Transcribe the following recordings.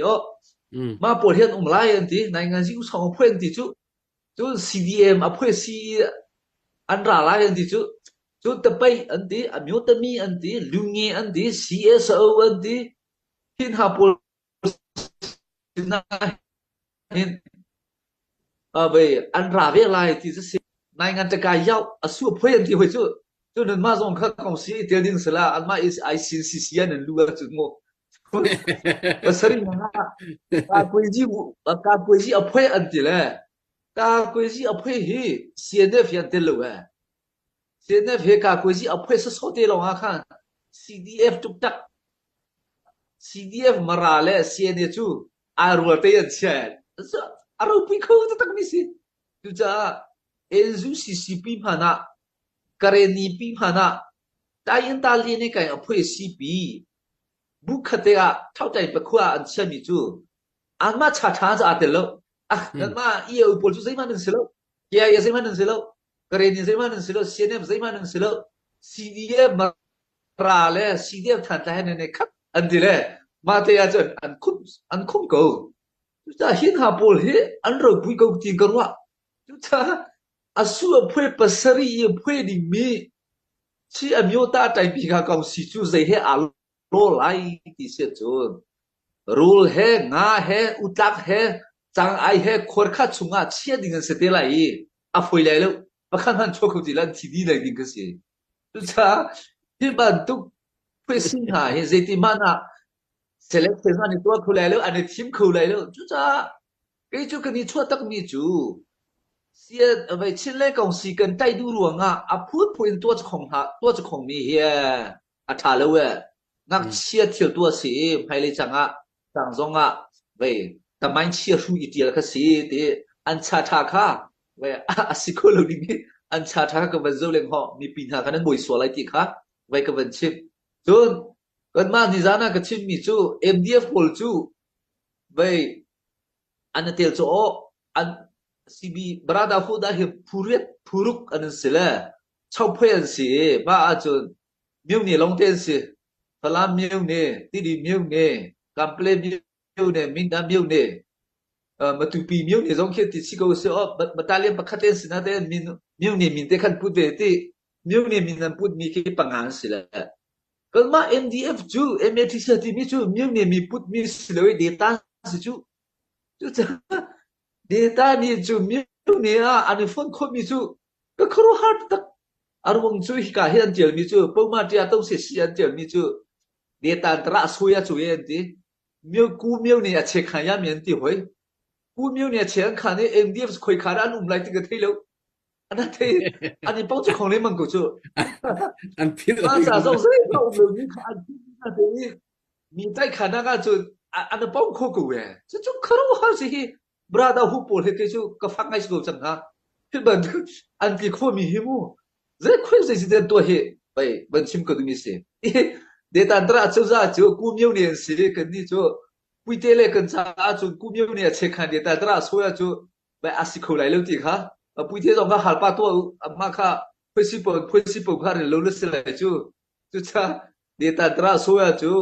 Oh, mah pawl hi an um lai an ti. Nainganzi usong a phuai an ti cu. Cun CDM a phuai si an ra lai an ti cu. Cun tapai an ti, amyotami an ti, lunge an ti, CSO an ti. Hi hna pawl sinah hin an ra ve lai ti cu si. Naingan takai yau a su phuai an ti hoi cu. Cu nan mah zong kha kong si i tel ding sala anmah is ICCC an an lu ahcun mu. Pasarih ah kakuaizi kakuaizi a phuai an ti le kakuaizi a phuai hi CNF hi an tel lo ee. CNF he kakuaizi a phuai sawsawh te lawng ah khan CDF tuktak CDF Mara le CNA cu aa rual te an chia. A ropui kho taktak mi si. Cucaah NZCCP hmanh ah Kareni pi hmanh ah Tayin Ta Lian kai a phuai CP bu khat te ah Thautai pakhua ah an chiami cu anmah cha ṭha cu aa tel lo. Ah, nanmah EAO pawl cu zeihmanh nan si lo. KIA zeihmanh nan si lo. Kareni zeihmanh nan si lo. CNF zeihmanh nan si lo. CDF Mara le CDF Thantlang he nan i khat an ti le mah te ahcun an khumh an khumh ko. Cucaah hi hna pawl hi an ropui ko ti ka ruah. Cucaah a su a phuai pasarih i a phuai dingmi chi a myota ṭaipi kha kong si cu zei he aa lawh lai ti si ahcun rul he nga he utlak he cang-ai he khuar kha chungah chia ding an si te lai i a fawi lai lo. Pakhat hmanh chuak kho ti lo an thi dih lai ding kha si. Cucaah hi bantuk phuaisi hna hi zeiti hmanh ah selection an i tuah kho lai lo, an i thim kho lai lo. Cucaah kei cu kan i chuah takmi cu vei Chin le Kongsi kan tlaih duh ruangah a phunphun in tuah khong hna tuah khongmi hi a ṭha lo ee. Ngakchia thil tuah si i hmailei cang ah cang zong ah vei tamain chia hru i ṭial kha si ti an cha ṭha kha vei a si kho lo ding i an cha ṭha kha ka van zoh leng hawh mipi hna kha nan buai sual lai ti kha vei ka van chimh. Cun kanmah nizan ah ka chimmi cu MDF pawl cu vei an i tel cu aw an CB Brother Huda hi phu riat phu ruk an si le chophoi an si i mah ahcun Myone lawngte an si. Falam Myone, Tidim Myone, Kample Myone, Mindat Myone, Matupi Myone zong khi ti si ko si aw battalion pakhat te an si nain min Myone min te khan put ve ti Myone min an put mi khi panga an si le. Kanmah MDF cu MATC timi cu Myone mi put mi si lo i data si cu. Cucaah data nih cu Myone ah an i fonh khawhmi cu ka khuaruahhar taktak. A ruang cu hika hi an ṭialmi cu Poma ṭia to se si an ṭialmi cu detan tara soya cu e an ti. Myo ku myo nih a chek khan ya mi an ti hoi. Ku myo nih a chek an khan i NDF khoi kha dah an um lai ti ka thei lo. An thei an i pau cu khong lengmang ko cu. An philh Ma ca zong zei ka um lo mi kha an philh i mi tai khan ah cun an pau kho ko e. Cu cu kharuahar si hi brother hu pawl hi kei cu ka fak ngai si ko cang hnga. Hi bantuk an ti khomi hi mu zei khoi zei si den tuah hi bai van chim ka duhmi si. Detan tara cozah cu kumio ne an si kan ni cu puite le kan caah cun kumio ne a chekhan detan tara soya cu bai a si kho lai lo ti kha puite zong kha halpa tuah u amah kha phoisi po phoisi po kha rel lo na si lai cu cuca detan tara soya cu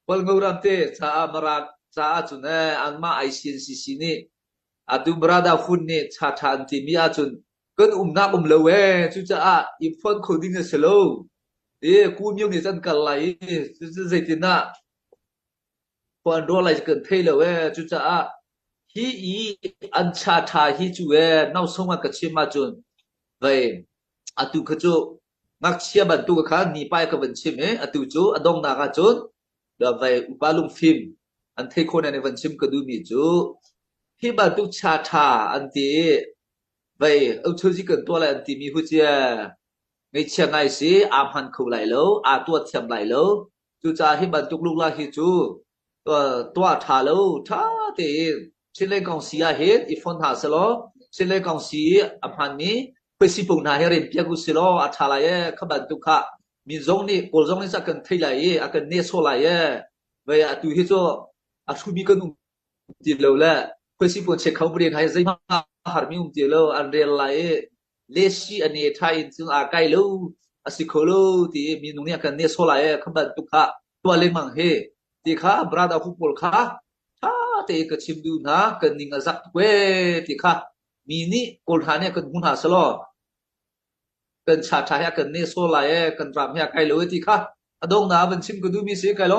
Hualngo ram te caah Mara caah cun eh anmah ICNCC nih atu Brother Hun nih cha ṭha an timi ahcun kan umnak um lo ee cucaah i phuan kho ding a si lo i Ku Myo nih cun kal lai i cucu zeitinah phuan ruah lai kan thei lo ee cucaah hi i an cha ṭha hi cu ee nausung ah ka chim ahcun vei atu kha cu ngakchia bantuk kha nipai ka van chim i atu cu a donghnak ahcun vai upa lungfim an thei khawh nen van chim ka duhmi cu hi bantuk cha ṭha an ti i vei auchozi kan tuah lai an timi hu cia ngeichia ngai si aa hman kho lai lo aa tuah thiam lai lo cucaah hi bantuk lungla hi cu tuah ṭha lo ṭha tein Chinlei Kongsi ah hin i fon hna selaw Chinlei Kongsi i a hmanmi khuaisi pung hna hi rem piak u silaw a ṭha lai ee kha bantuk kha mi zong nih Kawl zong nih a kan thei lai i a kan nehsawh lai ee vei atu hi cu a hrumi kan um ti lo le khuaisi pawl check kho paren hai zeihmah harmi um ti lo an rel lai i lesi a ne ṭha in cun aa kai lo a si kho lo ti i minung nih a kan nehsawh lai ee kha bantuk kha tuah lengmang hi ti kha brother hu pawl kha ṭha. te ka chim duh hna kan ning a zak tuk ee ti kha mi nih kawl hna nih kan hmu hna selaw kan cha tha he kan ne saw lai ee kan ram he kai lo e ti kha a dong na van chim ka duh mi si kai lo.